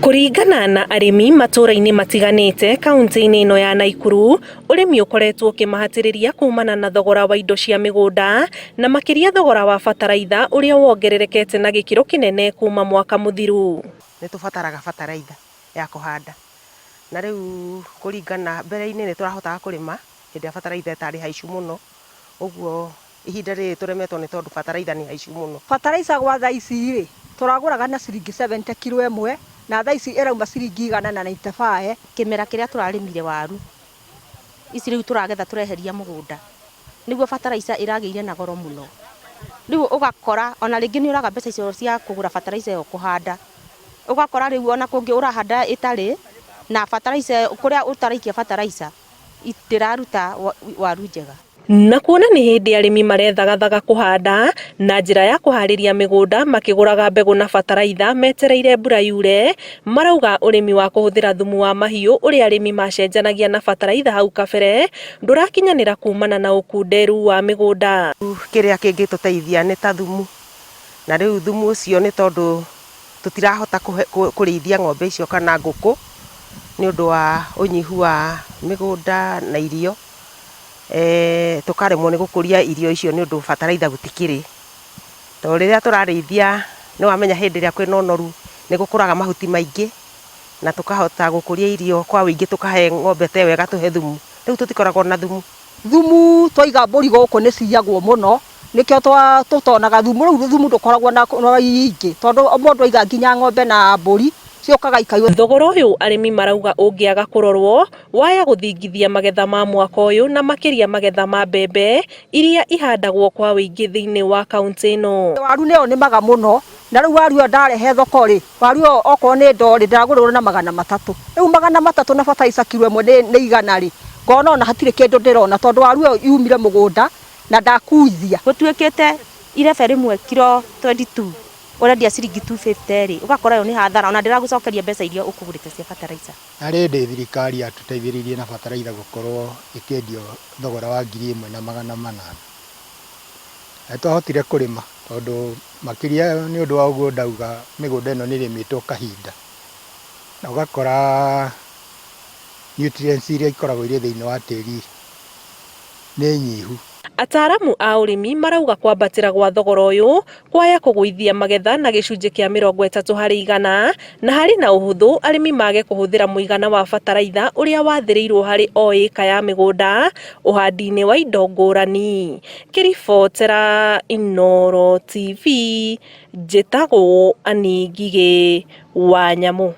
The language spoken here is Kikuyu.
Kũringana na arĩmi matũra-inĩ matiganĩte kaunti-inĩ ĩno ya Naikuru, ũrĩmi ũkoretwo ũkĩmahatĩrĩria kumana na thogora wa indo cia mĩgũnda na makĩria thogora wa bataraitha ũrĩa wongererekete na gĩkĩro kĩnene kuma mwaka mũthiru. Nĩ tũbataraga bataraitha ya kũhanda, na rĩu kũringana mbere-inĩ nĩ tũrahotaga kũrĩma hĩndĩ ĩrĩa bataraitha ĩtarĩ haicu mũno, ũguo ihinda rĩrĩ tũremetwo nĩ tondũ bataraitha nĩ haicu mũno. Bataraitha gwa thaa ici rĩ, tũragũraga na ciringi 70 kiro ĩmwe, na thaa ici ĩrauma ciringi 195. Kĩmera kĩrĩa tũrarĩmire waru ici rĩu tũragetha tũreheria mũgũnda, nĩguo bataraitha ĩragĩire na goro mũno. Rĩu ũgakora ona rĩngĩ nĩ ũraga mbeca icio cia kũgũra bataraitha ĩyo kũhanda, ũgakora rĩu ona kũngĩ ũrahanda ĩtarĩ na bataraitha, kũrĩa ũtaraikia bataraitha ndĩraruta waru njega. Na kuona nĩ hĩndĩ arĩmi marethagathaga kũhanda na njĩra ya kũharĩria mĩgũnda makĩgũraga mbegũ na bataraitha metereire mbura yure, marauga ũrĩmi wa kũhũthĩra thumu wa mahiũ ũrĩa arĩmi macenjanagia na bataraitha hau kabere ndũrakinyanĩra kumana na ũkunderu wa mĩgũnda. Kĩrĩa kĩngĩtũteithia nĩ ta thumu, na rĩu thumu ũcio nĩ tondũ tũtirahota kũrĩithia ng'ombe icio kana ngũkũ nĩ ũndũ wa ũnyihu wa mĩgũnda na irio, tũkaremwo nĩ gũkũria irio icio nĩ ũndũ bataraitha gũtikĩrĩ. Tondũ rĩrĩa tũrarĩithia nĩ wamenya hĩndĩ ĩrĩa kwĩna ũnoru nĩ gũkũraga mahuti maingĩ na tũkahota gũkũria irio kwa ũingĩ, tũkahe ng'ombe ta ĩyo ĩgatũhe thumu. Rĩu tũtikoragwo na thumu. Thumu twaiga mbũri gũkũ nĩ ciyagwo mũno, nĩkĩo tũtonaga thumu. Rĩu thumu ndũkoragwo na ũingĩ tondũ mũndũ aiga nginya ng'ombe na mbũri ciũkaga ikaiywo. Thogora ũyũ arĩmi marauga ũngĩaga kũrorwo waya gũthingithia magetha ma mwaka ũyũ na makĩria magetha ma mbembe iria ihandagwo kwa ũingĩ thĩinĩ wa kaunti ĩno. Waru nĩyo nĩmaga mũno, na rĩu waru ĩyo ndarehe thoko rĩ, waru ĩyo okorwo nĩ ndoo rĩ, ndĩragũrĩrwo na 300. Rĩu 300 na bataraitha kiro ĩmwe nĩ 100 rĩ, ngona ona hatirĩ kĩndũ ndĩrona tondũ waru ĩyo yumire mũgũnda na ndakuithia. Gũtuĩkĩte irebe rĩmwe kiro 22 ũrendia ciringi 250 rĩ, ũgakora ĩyo nĩ hathara ona ndĩragũcokeria mbeca iria ũkũgũrĩte cia bataraitha. Na rĩndĩ thirikari yatũteithĩrĩirie na bataraitha gũkorwo ĩkĩendio thogora wa 1800. Na twahotire kũrĩma tondũ makĩria nĩ ũndũ wa ũguo ndauga mĩgũnda ĩno nĩ ĩrĩmĩtwo kahinda. Na ũgakora nutrients iria ikoragwo irĩ thĩinĩ wa tĩri nĩ nyihu. Ataaramu a ũrĩmi marauga kwambatĩra gwa thogora ũyũ kwaya kũgũithia magetha na gĩcunjĩ kĩa 30% na harĩ na ũhũthũ arĩmi mage kũhũthĩra mũigana wa bataraitha ũrĩa wathĩrĩirwo harĩ o ĩka ya mĩgũnda ũhandi-inĩ wa indo ngũrani. Ngĩribotera Inooro TV, njĩtagwo Ann Ngigĩ wa Nyamũ.